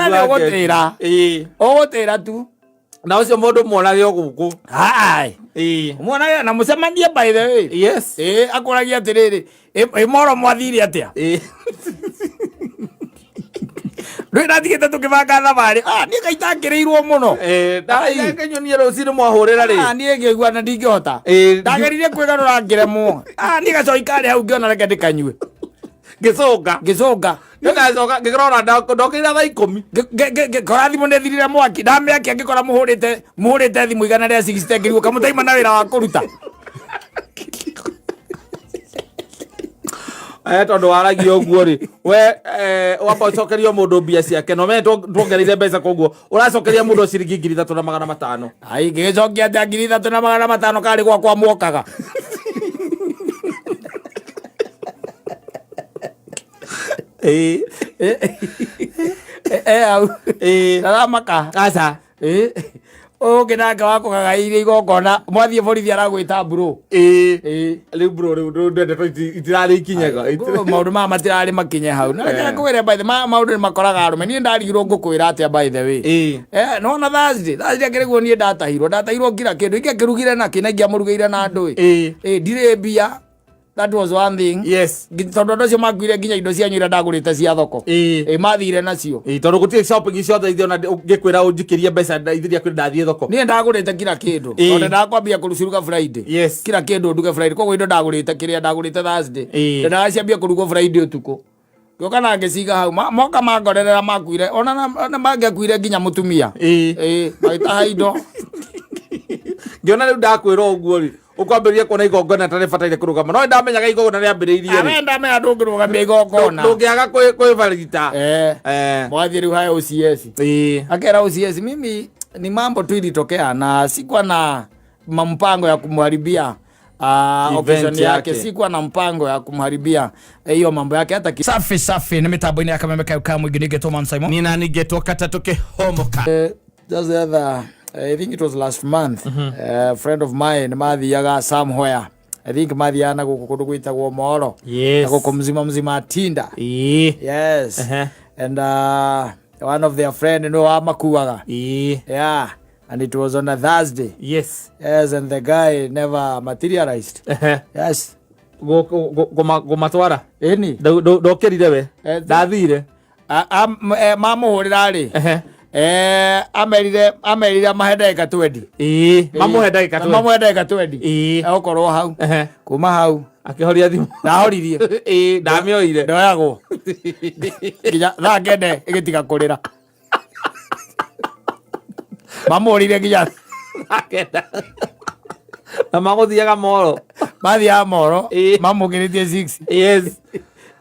Wĩra nĩ ũgũtĩra. Ĩĩ. Ũgũtĩra tu. Na ũcio mũndũ muonage o gũkũ. Ai. Ĩĩ. Muonage na mũcemanie by the way. Yes. Ĩĩ akũragia atĩrĩrĩ, ĩ moro mwathire atĩa? Ĩĩ. Ndũĩ ndatigĩte tũkĩbanga thabarĩ. Ah, niĩ kaitangĩrĩirwo mũno. Ĩĩ, ndakenyonia rũcinĩ mwahũrĩra rĩ. Ah, niĩ ngĩigua na ndingĩhota. Ĩĩ. Ndageririe kwĩgarũra ngĩremwo. Ah, niĩ gacoi karĩ hau ngĩona reke ndĩkanyue. Ngĩcũnga. Ngĩcũnga. Ngĩgacoka ngĩrora ndokĩrire thaa 10. Ngĩkora thimũ nĩ thirire mwaki. Ndamĩakia ngĩkora mũhũrĩte mũhũrĩte thimũ 160 ngĩrigwo kamũtaima na wĩra wa kũruta. Eh, tondå waragia å guo rä we eh, wamba å cokerio må ndå mbia ciake no me tuongereire mbeca koguo å racokeria må ndå ciringi 3500. Ai, ngĩgĩcokia atĩa 3500 karĩ gwakwa muokaga. Ĩĩ. Eh, hau. Ĩĩ. Ndaramaka. Aca. Ĩĩ. Ũyũ ũngĩ nake wa kũgagaĩire igongona mwathiĩ borithi aragwĩta bro. Ĩĩ. Ĩĩ. Rĩu bro rĩu rĩu ndeto itirarĩ ikinyega. Maũndũ maya matirarĩ makinye hau. Na reke ngwĩre by the maũndũ nĩ makoraga arũme. Niĩ ndarigirwo ngũkwĩra atĩa by the way. Ĩĩ. Eh, no na Thursday, Thursday akĩrĩ guo niĩ ndatahirwo kila kĩndũ. Ingĩakĩrugire nakĩ na ingĩamũrugĩire na ndũĩ. Ĩĩ. Ĩĩ, ndirĩ mbia. That was one thing. Yes. Tondũ andũ acio makuire nginya indo cianyu iria ndagũrĩte cia thoko. Ĩĩ. Ĩĩ, mathire nacio. Ĩĩ, tondå gå tirä shopping ciothe ithe ona ngä kwä ra å njikä rie mbeca ithiria kwä ndathiä thoko. Niĩ ndagũrĩte kila kĩndũ. Ĩĩ. Tondũ ndakwambia kũruciruga Friday. Yes. Kila kĩndũ nduge Friday. Koguo indo ndagũrĩte kĩrĩa ndagũrĩte Thursday. Ĩĩ. Ndendaga ciambie kũrugwo Friday ũtukũ. Ngĩũka na ngĩciga hau. Moka mangorerera makuire. Ona na mangĩakuire nginya mũtumia. Ĩĩ. Ĩĩ, magĩtaha indo. Ngĩona rĩu ndakwĩra ũguo rĩ ũkwambĩrĩria kuona igongona tarĩ bataire kũrũgama no ndamenyaga igongona rĩambĩrĩirie rĩ. Awe ndamenya ndũngĩrũgamia igongona. Ndũngĩaga kwĩbarita. Eh. Eh. Mwathiĩ rĩu haya OCS. Ĩĩ. Akera OCS, mimi ni mambo tu ilitokea na sikuwa na mpango ya kumharibia Event occasion yake. yake. Sikuwa na mpango ya kumharibia hiyo mambo yake hata Safi safi nĩ mĩtambo-inĩ ya kameme kau ka mũingĩ ningĩtwo Man Simon. Nina ningĩtwo katatũ kĩhomoka. Just the other, I think it was last month, a friend of mine mathiaga somewhere. I think mathiaga na gũkũ kũndũ gwĩtagwo Moro. Yes. Na gũkũ mzima mzima Tinda. Ĩĩ. Yes. Uh-huh. And one of their friend nĩwe wamakuaga. Ĩĩ. Yeah. And it was on a Thursday. Yes. Yes, and the guy never materialized. Ehe. Yes. Kũmatwara. Ĩni. Ndokĩrire we. Eh, Ndathire. Mamũhũrĩra rĩ. Ehe. Eh, amerire amahe ndagĩka 20. Ĩĩ. Mamũhe ndagĩka 20. Mamũhe ndagĩka 20. Ĩĩ. Egũkorwo hau. Ehe. Kuma hau. Akĩhoria thimũ. Ndahoririe. Ĩĩ, ndamĩoire. Ndoyagwo. Nginya thaa 9 ĩgĩtiga kũrĩra. Mamũhũrĩire nginya Thaa 9. Na magũthiaga moro. Mathiaga moro. Ĩĩ. Mamũkĩrĩtie 6. Yes.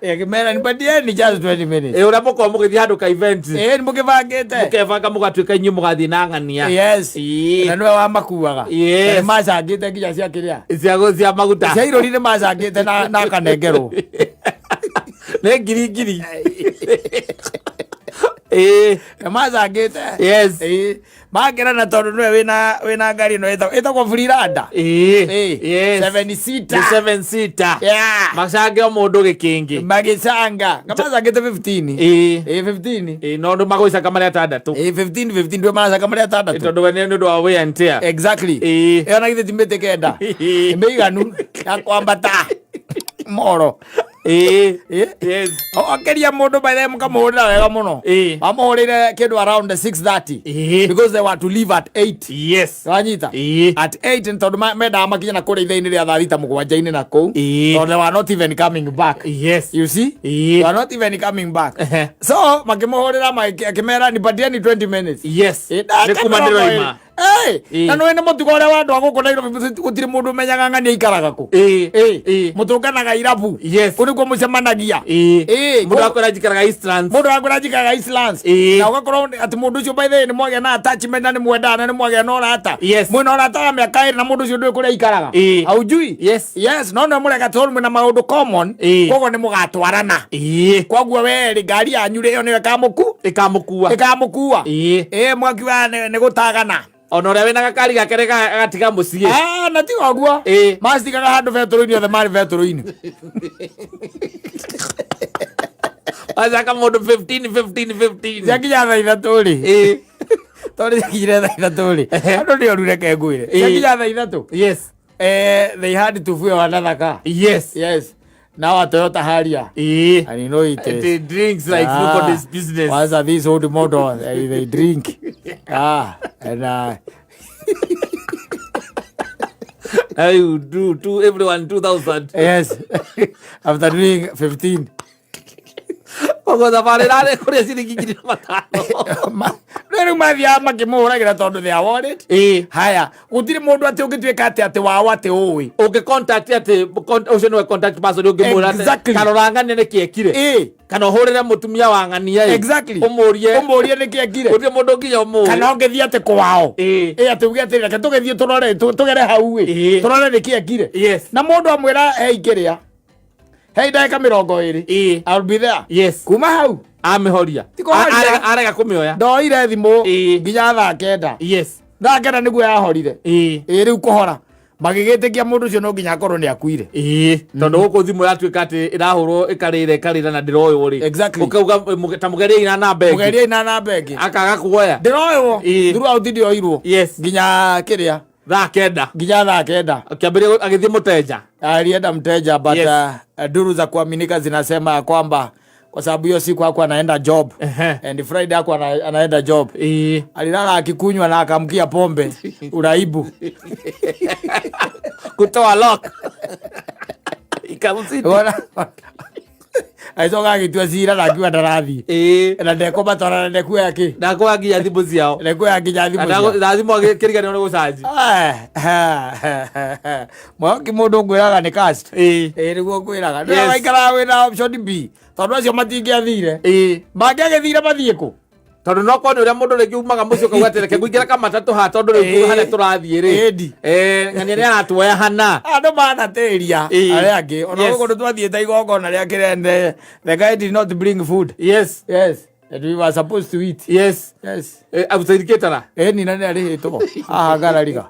Akĩmera nipatieni just 20 minutes. Ĩĩ, ũrĩa mũkorwo mũgĩthiĩ handũ ka event. Ĩĩ, nĩ mũkĩbangĩte. Mũkebanga mũgatuĩka inyuĩ mũgathiĩ na ng'ania. Yes. Ĩĩ. Na nĩwe wamakuaga. Yes. Na nĩ macangĩte nginya cia kĩrĩa. Cia maguta. Cia irũri nĩ macangĩte na akanengerwo. Nĩ ngiri ngiri. Ĩĩ. Nĩ macangĩte. Yes. Ĩĩ. Makĩrana tondũ nĩwe wĩna ngari ĩno ĩtagwo Freelander. Ĩĩ. Ĩĩ. Yes. Seven seater. Nĩ seven seater. Yeah. Macange o mũndũ gĩkĩngĩ. Magĩcanga. Nga macangĩte 15. Ĩĩ. Ĩĩ, 15. Ĩĩ, no andũ magũcanga marĩ atandatũ. Ĩĩ, 15, 15 ndio maracanga marĩ atandatũ. Tondũ we nĩ ũndũ wa wear and tear. Exactly. Ĩĩ. Ĩyo na githĩ ti mĩtĩ 9. Ĩĩ. Nĩ mĩiganu ya kwambata. Moro. Ĩĩ. Ĩĩ. Yes. Okeria mũndũ by the way mũkamũhũrĩra wega mũno. Ĩĩ. Mamũhũrĩire kĩndũ around 6:30. Ĩĩ. Because they were to leave at 8. Yes. Wanyita? Ĩĩ. At 8 nĩ tondũ mendaga makinye na kũrĩa ithaa-inĩ rĩa thaa thita mũgwanja-inĩ na kũu. Ĩĩ. Tondũ they were not even coming back. Yes. You see? Ĩĩ. They were not even coming back. Ehe. So makĩmũhũrĩra akĩmera nipatieni 20 minutes. Yes. Ĩĩ, Nĩ kuma ndagĩka mĩrongo ndĩroima. ĩrĩ. Ĩĩ, Ĩĩ. na nĩũĩ nĩ mũtugo ũrĩa wa andũ a gũkũ Nairobi gũtirĩ mũndũ ũmenyaga ng'ania aikaraga kũ. Ĩĩ. Ĩĩ. Ĩĩ. Mũtũnganaga irabu. Yes. Kũu nĩkuo mũcemanagia. Ĩĩ. Ĩĩ. Mũndũ akwĩra njikaraga Eastlands. Mũndũ akwĩra njikaraga Eastlands. Ĩĩ. Na ũgakorwo atĩ mũndũ ũcio by the way nĩ mwagĩa na attachment na nĩ mwendana na nĩ mwagĩa na ũrata. Yes. Mwĩna ũrata wa mĩaka 2 na mũndũ ũcio ndũĩ kũrĩa aikaraga. Ĩĩ. Haujui? Yes. Yes, no nĩ mũreka tondũ mwĩna maũndũ common. Ĩĩ. Koguo nĩ mũgatwarana. Ĩĩ. Koguo we rĩ ngari yanyu rĩ ĩyo nĩyo ĩkamũku Ĩkamũkua. ĩkamũkua. Ĩĩ. Ĩĩ mwakiuga nĩ gũtagana. Ona ũrĩa wĩna gakari gake rĩ agatiga mũciĩ. Ah, na tiga ũguo. Ĩĩ. Macitigaga handũ betũrũ-inĩ othe marĩ betũrũ-inĩ. Wacaka mũndũ 15 15 15. Ciakinya thaa 3 rĩ, Ĩĩ. tondũ ciakinyire thaa 3 rĩ, andũ nĩ oru, reke ngwĩre, ciakinya thaa 3, they had to fuel another car. Yes, now a Toyota Harrier. And you know it is It drinks like nobody's business. Kwanza this old model, they drink and Now you do to everyone 2000. Yes, after doing 15. Koguo thabarĩ ĩrarĩ kũrĩa ciringi 5,000. Rĩu mathiaga makĩmũhũragĩra tondũ they are worried. Haya, gũtirĩ mũndũ atĩ ũngĩtuĩka atĩ wao atĩ ũĩ. Ũngĩ contact atĩ ũcio nĩwe contact person ũngĩmwĩra atĩ karora ng'ania nĩkĩ ekire. Kana ũhũrĩre mũtumia wa ng'ania ĩ. Ũmũrie. Ũmũrie nĩkĩ ekire. Gũtirĩ mũndũ nginya ũmũĩ. Kana ũngĩthiĩ atĩ kwao, ĩ atĩ uge atĩ reke tũgĩthiĩ tũrore, tũgere hau ĩ, tũrore nĩkĩ ekire. Na mũndũ amwĩra hei kĩrĩa, hei ndagĩka 20, I'll be there. Kuma hau Amĩhoria. Ti kũhoria. Arega kũmĩoya. Ndoire thimũ nginya thaa 9. Thaa 9 nĩguo yahorire. Ĩ rĩu kũhora magĩgĩtĩkia mũndũ ũcio no nginya akorwo nĩ akuire. Ĩĩ, tondũ gũkũ thimũ yatuĩka atĩ ĩrahũrwo ĩkarĩra ĩkarĩra na ndĩroywo rĩ. Ũkauga ta mũgeriei na namba ĩngĩ. Mũgerie na namba ĩngĩ. Akaga kuoya. Ndĩroywo. Throughout ndĩoirwo. Nginya kĩrĩa, Thaa 9. nginya thaa 9. Akĩambĩrĩria agĩthiĩ mũteja. Alienda mteja, but duru za kuaminika zinasema ya kwamba kwa sababu hiyo siku hakuwa anaenda job and Friday hakuwa anaenda job, alilala akikunywa na akamkia pombe uraibu. Kutoa lock. Ikamzidi. Agĩcoka agĩtua cira na akiuga ndarathiĩ na ndekũmatwara na ndekuoya kĩ. Ndakuoya nginya thimũ ciao. Ndekuoya nginya thimũ ciao. Na thimũ akĩriganĩrwo nĩ gũcanji. Mwangi, mũndũ ngwĩraga nĩ cast. Ĩĩ, nĩguo ngwĩraga. Ndĩraikaraga wĩna option B tondũ acio matingĩathire. Mangĩagĩthire mathiĩ kũ? Tondũ no korwo nĩ ũrĩa mũndũ rĩngĩ umaga mũciĩ ũkauga atĩ reke ngũingĩra kamatatũ haha tondũ rĩu harĩa tũrathiĩ rĩ. Ĩndi. Ng'ania nĩ aratuoya hana. Andũ manatĩria arĩa angĩ ona gũkũ twathiĩte igongona rĩa kĩrende, the guy did not bring food. Yes, and we were supposed to eat. Yes. Outside caterer. Ĩni, na nĩ arĩhĩtwo haha ngarariga,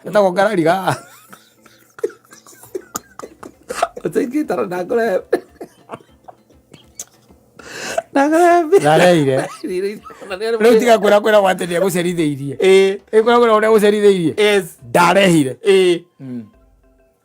ĩtagwo ngarariga. Outside caterer ndakũrehe. Ndakũrehe. Ndareire. Rĩu tiga kwĩra atĩ nĩ egũcerithĩirie. Ĩkwĩra ũrĩa gũcerithĩirie. Ndarehire.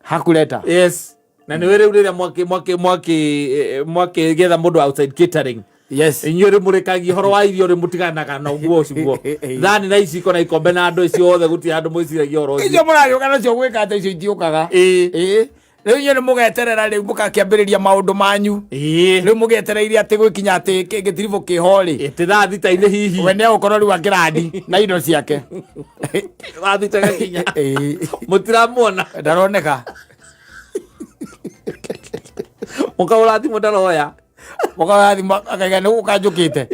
Hakuleta. Yes. Na nĩ rĩu rĩrĩa mwaki mwaki mwaki mwakĩgetha mũndũ outside catering. Inyuĩ rĩ mũrĩkagia ũhoro wa irio rĩ, mũtiganaga na ũguo ũcio thani na iciko na ikombe na andũ ciothe, gũtirĩ handũ mwĩciragia ũhoro ũcio. Icio mũragĩũka nacio gwĩka atĩ icio itiũkaga. Ĩĩ, rĩu inyuĩ nĩ mũgeterera, rĩu mũgakĩambĩrĩria maũndũ manyu. Rĩu mũgĩetereire atĩ gwĩkinya atĩ gĩtiribũ kĩho rĩ. Ĩtĩ thaa 6-inĩ hihi. We nĩ egũkorwo rĩu akĩrandi na indo ciake. Thaa 6 gakinya. Mũtiramuona. Ndaroneka. Mũkahũra thimũ ndaroya. Mũkaoya thimũ akaiga nĩ gũka njũkĩte.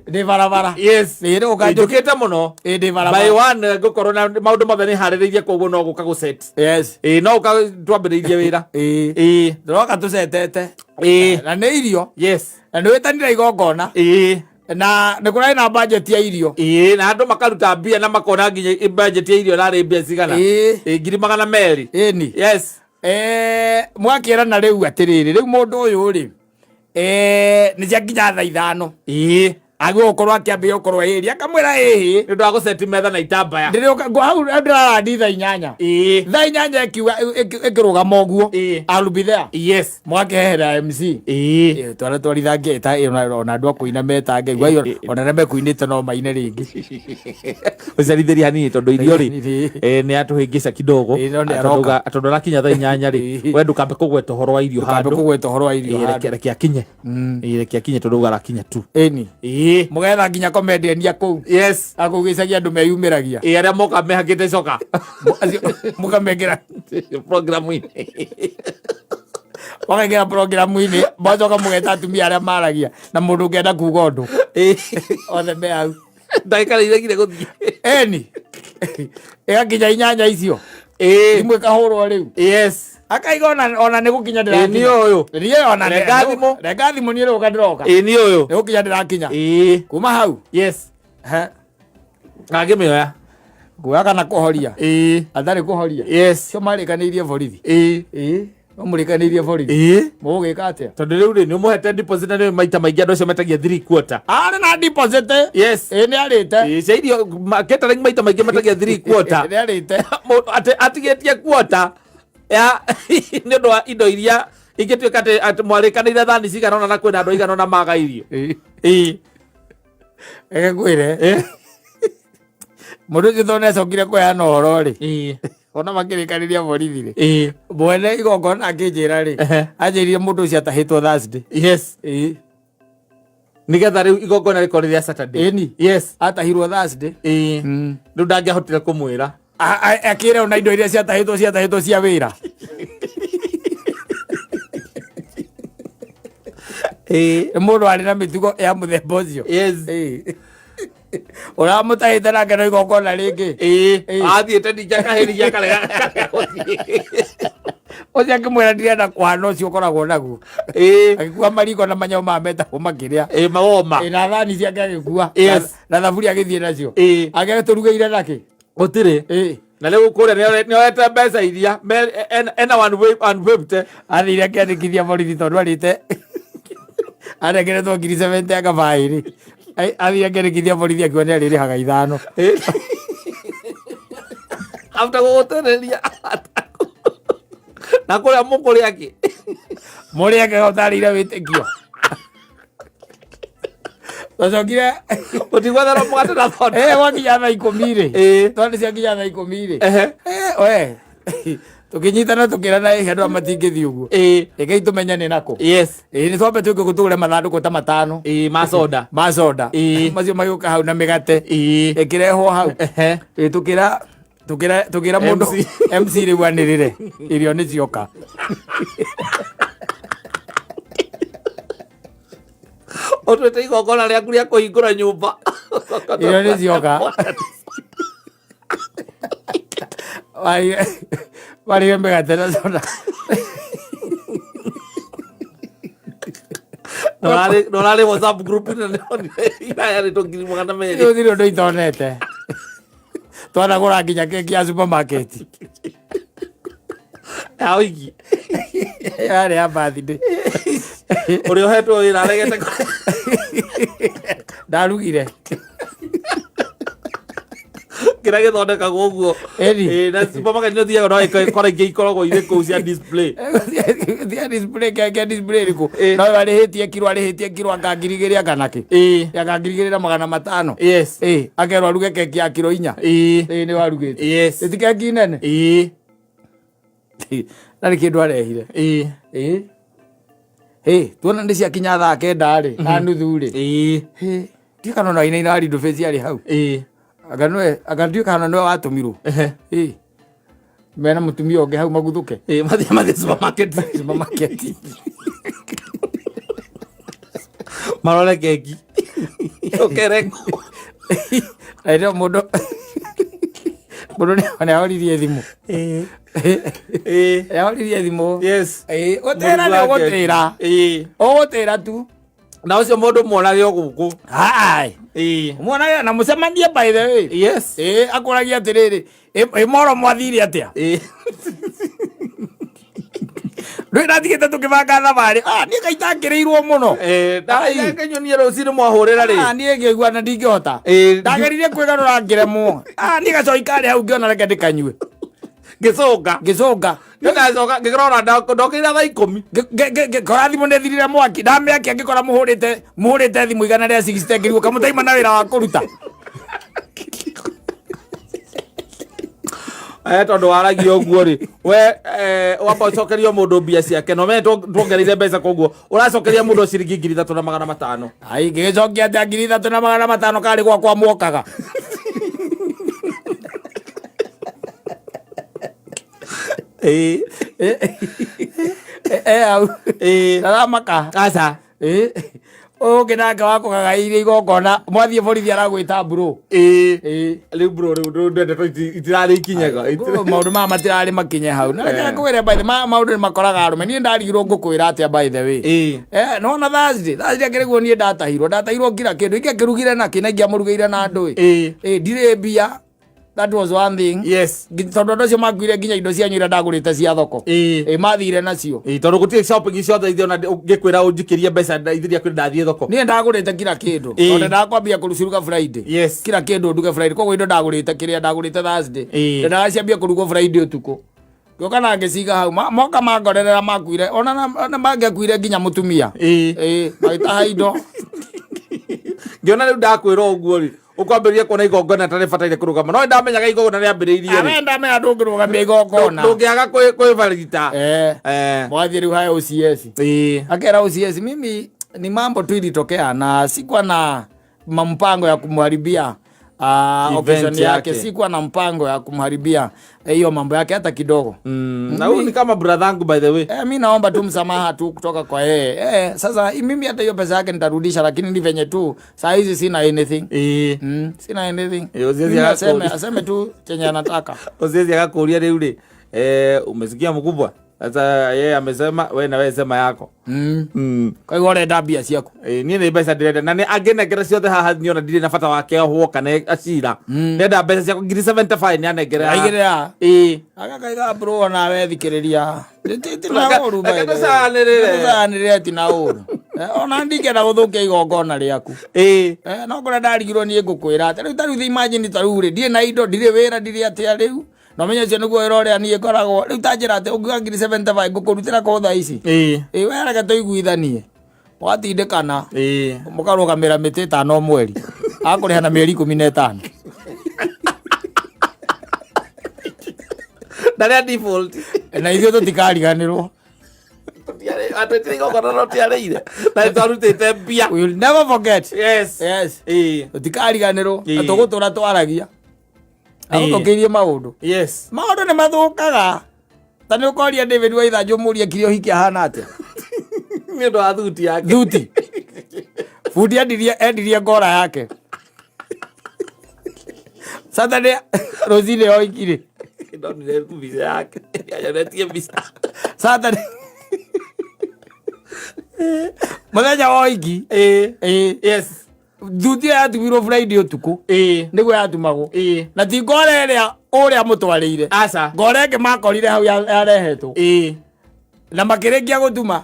Ndĩ barabara. Ĩĩ, nĩ gũka njũkĩte. Njũkĩte mũno. Ĩĩ, ndĩ By barabara. 1 ngũkorwo na maũndũ mothe nĩ harĩrĩirie, koguo no gũka gũset. Ĩĩ, no gũka twambĩrĩirie wĩra. Ndĩroka tũcetete. Na nĩ irio. Na nĩ wĩtanire igongona. Na nĩ kũrarĩ na budget ya irio. Ĩĩ, na andũ makaruta mbia na makona nginya budget ya irio ĩrarĩ mbia cigana. Ĩĩ, 200,000. Ĩni. Mwakĩrana rĩu atĩrĩrĩ, rĩu mũndũ ũyũ rĩ, nĩ ciakinya thaa 5, agĩrĩirwo gũkorwo akĩambĩrĩria gũkorwo ĩri akamwĩra ĩhĩ. Nĩ ũndũ wa gũceti metha na itambaya. Ndĩrĩũka hau ndĩrarandi thaa 8. Thaa 8 ĩkiuga ĩkĩrũgama ũguo. I'll be there. Mwakĩhehera MC. Twana twarithangia ona andũ a kũina metange igua ona arĩa mekuinĩte no maine rĩngĩ. Ũcerithĩrie hanini tondũ irio rĩ, nĩ atũhĩngĩca kidogo. Ĩĩ, no nĩ aroka. Tondũ arakinya thaa 8 rĩ, we ndũkambe kũgweta ũhoro wa irio Ndũkambe handũ. Kũgweta ũhoro wa irio Ĩĩ, handũ. reke akinye. Ĩĩ, reke akinye tondũ uga arakinya tu. Ĩni, mũgetha nginya comedian a kũu akũu gĩcagi, andũ meyumĩragia. Ĩĩ, arĩa moka mehakĩte coka. Acio mũkamekĩra programu-inĩ. Mũkaingĩra programu-inĩ, mũgacoka mũgeta atumia arĩa maragia na mũndũ ũngĩenda kuga ũndũ, othe me hau. Ndagĩka nĩ iregire gũthiĩ. Ĩni, ĩgakinya 8 icio, thimũ ĩkahũrwo rĩu. Akaiga ona nĩ gũkinya. Ĩĩ, nĩ ũyũ. Niĩ ona Renga thimũ. Renga thimũ, niĩ rĩũka ndĩroka. Ĩĩ, nĩ ũyũ. Nĩ gũkinya ndĩrakinya. Kuma hau Angĩmĩoya. Kuoya kana kũhoria. Atarĩ kũhoria. Cio marĩkanĩirie borithi. Mũrĩkanĩirie borithi. Ĩĩ. Mũgũgĩka atĩa? Tondũ rĩu rĩ, nĩ ũmũhete deposit na nĩ maita maingĩ andũ acio metagia 3 quarter. Arĩ na deposit. Yes. Ĩĩ nĩ arĩte. Ĩĩ, cia irio catering maita maingĩ metagia 3 quarter. Nĩ arĩte. Mũndũ atigĩtie quarter ya nĩ ũndũ wa indo iria ingĩtuĩka atĩ mwarĩkanĩire thani cigana ũna na kwĩna andũ aigana ũna maga irio. Ĩĩ. Reke ngwĩre. Mũndũ ũcio tondũ nĩacokire kũheana ũhoro rĩ. Ona makĩrĩkanĩria borithi rĩ. Mwene igongona akĩnjĩra rĩ. Anjĩrire mũndũ ũcio atahĩtwo Thursday. Yes. Ĩĩ. Nĩgetha rĩu igongona rĩkorwo rĩ rĩa Saturday. Ĩni. Yes. Atahirwo Thursday. Ĩĩ. Rĩu ndangĩahotire kũmwĩra. Akĩra ona indo iria ciatahĩtwo cia wĩra. Ĩĩ. Nĩ mũndũ arĩ na mĩtugo ya mũthemba ũcio. Yes. Ĩĩ. Ũramũtahĩte nake no igongona rĩngĩ. Ĩĩ. Ĩĩ. Athiĩte ningĩ akahĩrithia akarega gũthiĩ. Ũcio akĩmwĩra ndirenda kũhana ũcio ũkoragwo naguo. Ĩĩ. Agĩkua mariko na manyamũ maya metagwo makĩrĩa. Ĩĩ mawoma. Ĩĩ, na thani ciake agĩkua. Yes. Na thaburia agĩthiĩ nacio. Ĩĩ. Agĩtũrugĩire nakĩ? Gũtirĩ. Ĩĩ. Na rĩu kũrĩa nĩoete mbeca iria ena 150. Athire akĩandĩkithia borithi tondũ arĩte arengeretwo ngiri 70 akabaĩrĩ. Athire akĩandĩkithia borithi akiuga nĩarĩrĩhaga 5. After gũgũtereria. Na kũrĩa mũkũrĩa kĩ? Mũrĩ ake ũtarĩire wĩtĩkio. Twacokire Mũtigwetherwo mũgate na soda. Gwakinya thaa 10 rĩ. Ĩĩ. Twana ciakinya thaa 10 rĩ. Ehe. We. Tũkĩnyitana tũkĩrana ĩ andũ aya matingĩthiĩ ũguo. Ĩĩ. Rekei tũmenyane nako. Yes. Ĩĩ nĩ twambe twĩke tũgũre mathandũkũ ta 5. Ĩĩ ma soda. Ma soda. Ĩĩ. Macio magĩũka hau na mĩgate. Ĩĩ. Ĩkĩrehwo hau. Ehe. Ĩĩ tũkĩra tũkĩra mũndũ MC. MC rĩu anĩrĩre irio nĩ cioka. Ũtuĩte igongona rĩaku rĩa kũhingũra nyũmba. Irio nĩ cioka. Marĩe mĩgate na soda. Na ũrarĩ WhatsApp group ĩno irayarĩtwo 200,000. Gũtirĩ ũndũ itonete. Twanagũra nginya keki ya supermarket. Ya ũigi. Yarĩ ya birthday. Ũrĩa ũhetwo wĩra aregete Ndarugire. Kĩrĩa gĩthondekagwo ũguo. Ĩni. Ĩĩ, na supermarket nĩ ũthiaga no ĩkora ingĩ ikoragwo irĩ kũu cia display. Cia display, kĩa display ĩrĩkũ? Ĩĩ. No arĩhĩtie kiro, arĩhĩtie kiro anga ngiri igĩrĩ anga nakĩ? Ĩĩ. Anga 2500. Yes. Ĩĩ, akerwo aruge keki ya kiro 4. Ĩĩ. Ĩĩ, nĩ warugĩte. Yes. Ĩti keki nene? Ĩĩ. Na nĩ kĩndũ arehire. Ĩĩ. Ĩĩ. Ĩĩ, tuona nĩ ciakinya thaa 9 rĩ, na nuthu rĩ. Ĩĩ. Ĩĩ, ndiũĩ kana ona wainaina wa Lindo Face arĩ hau. Ĩĩ. Anga nĩwe, anga ndiũĩ kana nĩwe watũmirwo. Ehe. Ĩĩ. Mena mũtumia ũngĩ hau maguthũke. Ĩĩ, mathiĩ supermarket. Supermarket. Marore keki. Ũkerengwo. Na hĩndĩ ĩyo mũndũ nĩ ahoririe thimũ. Ĩĩ. Ĩĩ. Nĩ ahoririe thimũ. Yes. Ĩĩ, gũtĩra nĩ ũgũtĩra. Ĩĩ. Ũgũtĩra tu. Na ũcio mũndũ muonage o gũkũ. Hai. Ĩĩ. Muonage na mũcemanie by the way. Yes. Ĩĩ, akũragia atĩrĩrĩ, ĩ moro mwathire atĩa? Ĩĩ. Ndũĩ ndatigĩte tũkĩbanga thabarĩ. Ah, niĩ kaĩ itangĩrĩirwo mũno. Ĩĩ, ndakĩnyonie rũcinĩ mwahũrĩra rĩ. Ah, niĩ ngĩigua na ndingĩhota. Ĩĩ. Ndageririe kwĩgarũra ngĩremwo. Ah, niĩ gacoi karĩ hau ngĩona reke ndĩkanyue. Ngĩcũnga. Ngĩcũnga. Niĩ ndacoka ngĩrora ndokĩrire thaa 10. Ngĩkora thimũ nĩ thirire mwaki. Ndamĩakia ngĩkora mũhũrĩte thimũ 160 ngĩrigwo kamũtaima na wĩra wa kũruta. Tondũ waragia ũguo rĩ, we wamba ũcokerie mũndũ mbia ciake, no menye tuongereire mbeca koguo ũracokeria mũndũ ciringi 3500. Ai, ngĩgĩcokia atĩa 3500 karĩ gwakwa muokaga. Ĩĩ. Hau. Ĩĩ. Ndaramaka. Aca. Ĩĩ. Ũyũ ũngĩ nake wakũgagaĩire igongona, mwathiĩ borithi aragwĩta bro. Ĩĩ. Ĩĩ. Rĩu bro, rĩu ndeto itirarĩ ikinyega. Maũndũ maya matirarĩ makinye hau. Na reke ngwĩre by the way, maũndũ nĩ makoraga arũme. Niĩ ndarigirwo ngũkwĩra atĩa by the way. Ĩĩ. Nĩwona Thursday, Thursday akĩrĩguo niĩ ndatahirwo, ndatahirwo ngira kĩndũ. Ingĩakĩrugire nakĩ na ingĩamũrugĩire na ndũĩ. Ĩĩ. Ĩĩ, ndirĩ mbia. That was one thing. Yes. Tondũ andũ acio makuire nginya indo cianyu iria ndagũrĩte cia thoko. Ĩ mathire nacio. Ĩĩ, tondũ gũtirĩ shopping ciothe ithe ona ngĩkwĩra ũnjikĩrie mbeca ithiria kwĩ ndathiĩ thoko. Niĩ ndagũrĩte kila kĩndũ. Tondũ ndakwambia kũruciruga Friday. Yes. Kila kĩndũ nduge Friday. Koguo indo ndagũrĩte kĩrĩa ndagũrĩte Thursday. Ndendaga ciambie kũrugwo Friday ũtukũ. Ngĩũka na ngĩciga hau. Moka mangorerera makuire. Ona mangĩakuire nginya mũtumia. Ĩĩ, magĩtaha indo. Ngĩona rĩu ndakwĩra ũguo rĩ, ũkwambĩrĩria kuona igongona ta rĩbataire kũrũgama. No ndamenyaga igongona rĩambĩrĩirie rĩ. Awe ndamenya ndũngĩrũgamia igongona. Ndũngĩaga kwĩbarita. Mwathiĩ rĩu haya OCS. Akera OCS, mimi ni mambo tu ilitokea na sikuwa na mpango ya kumharibia occasion yake. Sikuwa na mpango ya kumharibia hiyo mambo yake hata kidogo. Na huyu ni kama brother yangu by the way. Mi naomba tu msamaha tu kutoka kwa yeye. Sasa mimi hata hiyo pesa yake nitarudisha, lakini ni venye tu saa hizi sina anything. Sina anything. Oziezi Mimi aseme tu chenye anataka. Oziezi akakuulia rĩu rĩ, umesikia mkubwa? Sasa yeye amesema, we na wewe sema yako. Kwa hiyo urenda mbia ciaku. Niĩ nĩ mbeca ndĩrenda, na nĩ angĩnengera ciothe haha niĩ ona ndirĩ na bata wake ohwo kana acira. Ndĩrenda mbeca ciakwa ngiri 75 nĩ anengere haha. Aigĩrĩra. Agakaiga bro ona we thikĩrĩria. Ti na ũru, by Reke the way. tũcanĩrĩre. Tũcanĩrĩre ti na ũru. Ona ndingĩenda gũthũkia igongona rĩaku. No kũrĩa ndarigirwo niĩ ngũkwĩra atĩ rĩu ta rĩu imagine ta rĩu rĩ, ndirĩ na indo, ndirĩ wĩra, ndirĩ atĩa rĩu. Na ũmenye ũcio nĩguo wĩra ũrĩa niĩ ngoragwo. Rĩu ta njĩra atĩ ũngiuga ngiri 75 ngũkũrutĩra kũ thaa ici? We reke tũiguithanie. Mũgatindĩkana. Mũkarũgamĩra mĩtĩ ĩtano mweri. Akũrĩha na mĩeri 15. Ndarĩa default. Na ithuĩ tũtikariganĩrwo. Atwĩtire igongona no tũtiarĩire. Na nĩtwarutĩte mbia. We will never forget. Yes. Yes. Tũtikariganĩrwo. Na tũgũtũra twaragia. Agũthũkĩirie maũndũ. Yes. Maũndũ nĩ mathũkaga. Ta nĩ ũkoria David Waithanjũ ũmũrie kĩrĩa ũhiki ahana atĩa? Nĩ ũndũ wa thuti yake. Thuti. Bundi endirie ngora yake. Saturday rũcinĩ oikire. Ndonire mbica yake. Nĩanyonetie mbica. Saturday. Mũthenya wa ũhiki. Yes. Thuti ĩyo yatumirwo Friday ũtukũ. Nĩguo yatumagwo. Na ti ngora ĩrĩa ũrĩa mũtwarĩire. Aca. Ngora ĩngĩ makorire hau yarehetwo. Na makĩrĩkia gũtuma.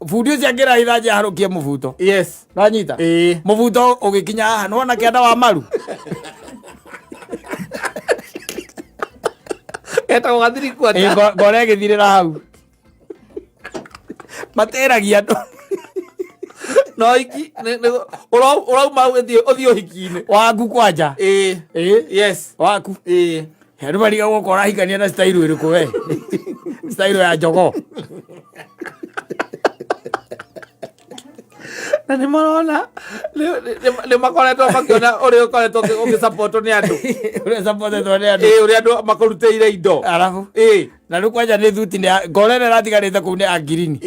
Bundi ũcio akĩra ithanjĩ aharũkie mũbuto. Yes. Nĩwanyita? Mũbuto ũgĩkinya haha, nĩwona kĩanda wa maru? Etagwo gathiriku atĩa? Ngora ĩgĩthirĩra hau. Matĩragia andũ. No iki, ũrauma hau ũthiĩ ũhiki-inĩ. Waku kwanja. Yes. Waku. Andũ marigagwo okorwo ũrahikania na style ĩrĩkũ we. Style ya jogoo. Na nĩ marona, nĩ makoretwo makĩona ũrĩa ũkoretwo ũgĩsupportwo nĩ andũ. Ũrĩa supportetwo nĩ andũ. Ũrĩa andũ makũrutĩire indo. Arabu. Na rĩu kwanja nĩ thuti nĩ ya-, ngoro ĩrĩa ĩratigarĩte kũu nĩ ya ngirini.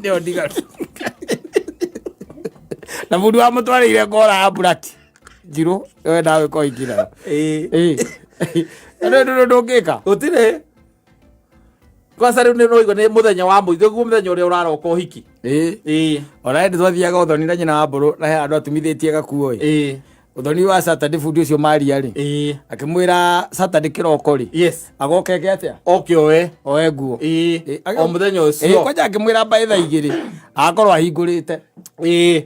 Nĩyo ndigaru. Na mũndũ wamũtwarĩire ngora ya black. Njirũ, we nawe ko ingĩra. Na rĩu ndũrĩ ũndũ ũngĩka? Gũtirĩ. Kwanza rĩu nĩ ũraigua nĩ mũthenya wa mũico, nĩguo mũthenya ũrĩa ũraroka ũhiki. Ona hĩndĩ twathiaga ũthoni na nyina wa mbũrũ, na he handũ atumithĩtie gakuo ĩ. Ũthoni wa Saturday bundi ũcio Maria rĩ. Akĩmwĩra Saturday kĩroko rĩ. Yes. Agoke eke atĩa? Oke oe. Oe nguo. O mũthenya ũcio. Kwanja akĩmwĩra mbaĩ thaa igĩrĩ. Agakorwo ahingũrĩte.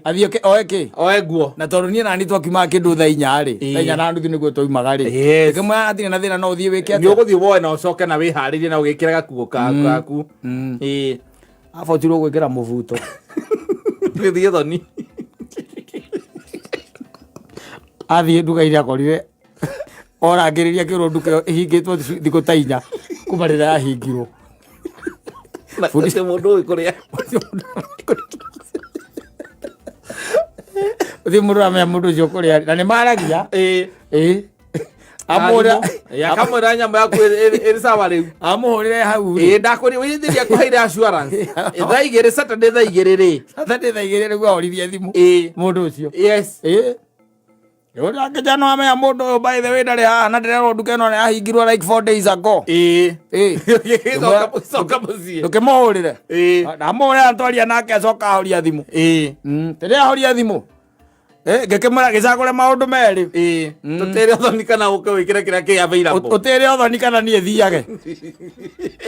Athiĩ oe kĩ? Oe nguo. Na tondũ niĩ na niĩ twakiumaga kĩndũ thaa inya rĩ. Thaa inya na nuthu nĩguo twaumaga rĩ. Yes. Akĩmwĩra hatirĩ na thĩna no ũthiĩ wĩke atĩa? Nĩ ũgũthiĩ woe na ũcoke na wĩharĩrie na ũgĩkĩre gakuo gaku. Abotirwo gwĩkĩra mũbuto. Gĩthiĩ thoni. Athiĩ nduka-inĩ akorire orangĩrĩria kĩrwo nduka ĩyo ĩhingĩtwo thikũ ta inya kuma rĩrĩa yahingirwo. Na gũtirĩ mũndũ ũĩ kũrĩa. Gũtirĩ mũndũ ũramenya mũndũ ũcio kũrĩa arĩ. Na nĩ maragia. Amũra. Akamwĩra nyama yaku ĩrĩ sawa rĩu. Amũhũrĩre hau rĩ. Ndakwĩrire, wĩithĩrie akũheire assurance. Thaa igĩrĩ, Saturday thaa igĩrĩ rĩ. Saturday thaa igĩrĩ nĩguo ahorithie thimũ. Mũndũ ũcio. Yes. Ũrĩa angĩnjana no amenya mũndũ ũyũ by the way ndarĩ haha na ndĩrerwo nduka ĩno nĩyahingirwo like 4 days ago. Coka mũciĩ. Ndũkĩmũhũrĩre. Ndamũhũrĩra twaria nake acoka ahoria thimũ. Rĩrĩa ahoria thimũ. Ngĩkĩmwĩra gĩcagũre maũndũ merĩ. Ĩĩ, tũtĩre ũthoni kana ũke wĩkĩre kĩrĩa kĩ available. Ũtĩre ũthoni kana niĩ thiage.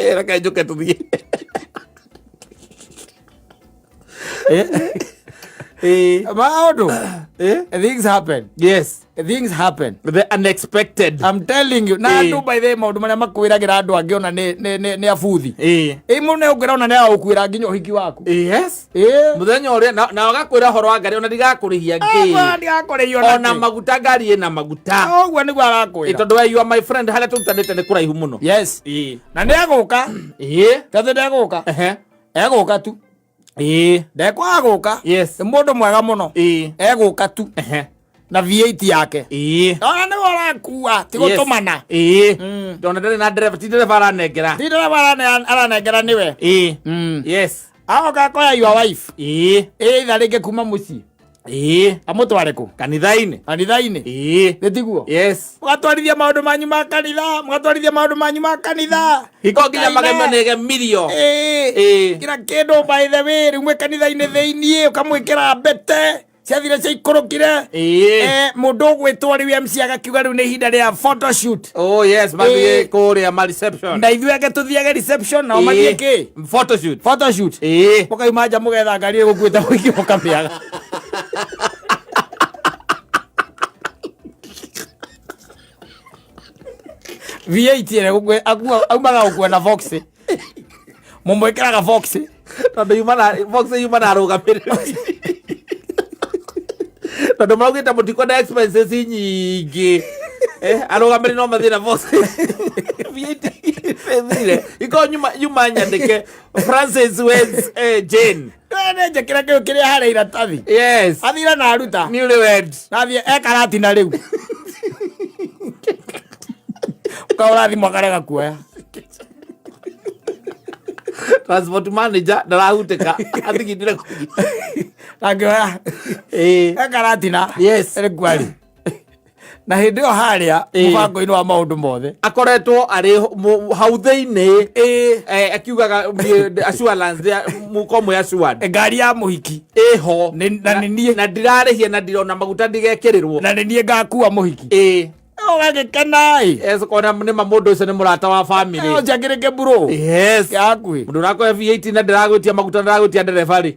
Ĩĩ, reke njũke tũthiĩ. Ĩĩ. Maũndũ. Ĩĩ. Things happen. Yes. Things happen. The unexpected. I'm telling you. Na Ĩĩ. andũ by the way maũndũ marĩa makwĩragĩra andũ angĩ ona nĩ abuthi. Ĩĩ. Ĩ mũno ũngĩra ona nĩ agũkuĩra nginya ũhiki waku. Yes. Ĩĩ. Mũthenya ũrĩa na agakwĩra ũhoro wa ngari ona ndigakũrĩhia ngĩ. Ndigakũrĩhia ona Ona kĩ. maguta ngari ĩna maguta. Ũguo nĩguo Ĩĩ, arakwĩra. tondũ we you are my friend harĩa tũrutanĩte nĩ kũraihu mũno. Yes. Ĩĩ. Na nĩ egũka. Ĩĩ. Tatĩ ndegũka. Ehe. Egũka tu. Ĩĩ. Ndekwaga gũka. Yes. Nĩ mũndũ mwega mũno. Ĩĩ. Egũka tu. Ehe. Na V8 yake. Ĩĩ. Ona nĩwe ũrakua ti Yes. gũtũmana. Ĩĩ. Tondũ ndarĩ na ndereba, ti ndereba aranengera. Ti ndereba aranengera nĩwe. Ĩĩ. Yes. Agoka akoya your wife. Ĩĩ. Ĩ itha rĩngĩ kuma mũciĩ. Ĩĩ. Amũtware kũ? Kanitha-inĩ. Kanitha-inĩ. Ĩĩ. Nĩ tiguo? Yes. Mũgatwarithia maũndũ manyu ma kanitha, mũgatwarithia maũndũ manyu ma kanitha. Hiko nginya Mũkaina. magemio nĩ gemirio. Ĩĩ. Ĩĩ. Kila kĩndũ by the way, rĩu mwĩ kanitha-inĩ thĩiniĩ ũkamwĩkĩra mbete ciathire ciaikũrũkire. Ĩĩ. Mũndũ ũgwĩtwo rĩu MC agakiuga rĩu nĩ ihinda rĩa photoshoot. Oh yes, mathiĩ Ĩĩ. kũrĩa ma reception. Na ithuĩ ake tũthiage reception nao mathiĩ kĩ? Photoshoot. Photoshoot. Ĩĩ. Mũkauma nja mũgetha ngari ĩgũkuĩte mũingĩ mũkamĩaga. V8 ĩrĩa aumaga gũkua na Vox. Mũmwĩkĩraga Vox. Tondũ yuma na Vox yuma na arũgamĩrĩri. Tondũ maraugĩte mũtikwenda expenses nyingĩ. Arũgamĩrĩri no mathiĩ na Vox. V8 ĩthire. Iko nyuma nyandĩke Francis Wens Jane. Nĩ njĩkĩre kĩu kĩrĩa harĩa iratathi. Yes. Athire na aruta. Newlywed. Nathiĩ ekaratina rĩu. Ũkaũra thimũ akarega kuoya. Transport manager ndarahutĩka athigindire kũu. Angĩoya. Ĩĩ. Ekaratina. Yes. Ĩrĩ kwari. Na hĩndĩ ĩyo harĩa Ĩĩ. mũbango-inĩ wa maũndũ mothe. Akoretwo arĩ hau thĩinĩ. Akiugaga assurance mũko mwĩ assured. Ngari ya mũhiki. Ĩho. Na nĩ niĩ. Na ndirarĩhia na ndirona maguta ndigekĩrĩrwo. Na nĩ niĩ ngakua mũhiki. Ĩĩ. Ũgagĩkena ĩ. Yes, kona nĩ ma mũndũ ũcio nĩ mũrata wa family. Ũcio akĩrĩ kĩmburũ. Yes. Kĩa hakuhĩ. Mũndũ ũrakoya V8 na ndĩragwĩtia maguta ndĩragwĩtia ndereba rĩ.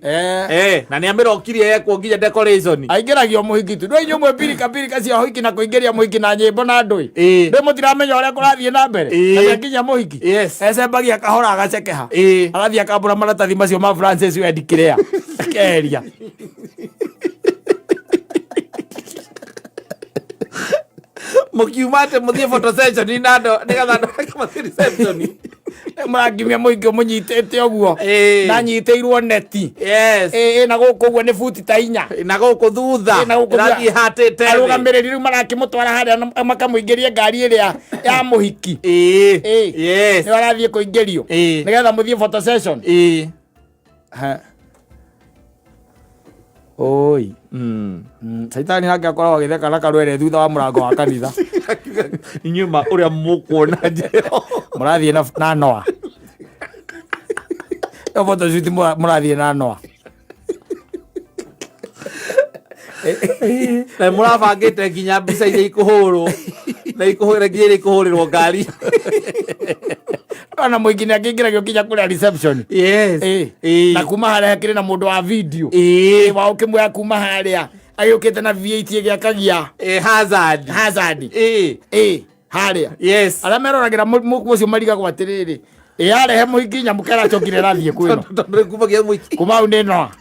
Na nĩ amĩrokirie ekwo nginya decoration. Aingĩragio mũhiki tu. Ndũĩ inyuĩ mwĩ birika birika cia ũhiki na kũingĩria mũhiki na nyĩmbo na ndũĩ. Ĩĩ. Ndũĩ mũtiramenya ũrĩa kũrathiĩ na mbere. Ĩĩ. Na nĩakinya mũhiki. Yes. Ecembagia kahora agacekeha. Ĩĩ. Agathiĩ akambũra maratathi macio ma Francis Wendi kĩrĩa. Akeheria. Mũkiuma atĩ mũthiĩ photo session na andũ nĩgetha andũ ake mathiĩ reception. Mũrakiumia mũingĩ mũnyitĩte ũguo. Ĩĩ. Na nyitĩirwo neti. Yes. Ĩĩ, na gũkũ ũguo nĩ buti ta inya. Na gũkũ thutha. Ĩĩ, na gũkũ thutha. Ĩrathiĩ hatĩte thĩ. Arũgamĩrĩri rĩu marakĩmũtwara harĩa na makamũingĩria ngari ĩrĩa ya mũhiki. Ĩĩ. Ĩĩ. Yes. Nĩwe arathiĩ kũingĩrio. Ĩĩ. Nĩgetha mũthiĩ photo session. Ĩĩ. Ha. Oi. Caitani nake akoragwo agĩtheka na karwere thutha wa mũrango wa kanitha. Inyuĩ ma ũrĩa mũkuona njĩra. Mũrathiĩ na Noah. Ĩyo photo shoot mũrathiĩ na Noah. Na mũrabangĩte nginya mbica iria ikũhũrwo. Na ikũhũrwo nginya iria ikũhũrĩrwo ngari. Ona mũingĩ nĩ akĩingĩragio nginya kũrĩa reception. Yes. Ĩĩ. Ĩĩ. Na kuma harĩa hakĩrĩ na mũndũ wa video. Ĩĩ. Wa ũkĩmuoya kuma harĩa agĩũkĩte na V8 ĩgĩakagia. Ĩĩ, hazard. Hazard. Ĩĩ. Ĩĩ, harĩa. Yes. Arĩa meroragĩra mũcio marigagwo atĩrĩrĩ, ĩ arehe mũhiki nyamũ keracokire ĩrathiĩ kwĩno. Tondũ nĩ kumagia mũhiki. Kuma hau nĩ Noah.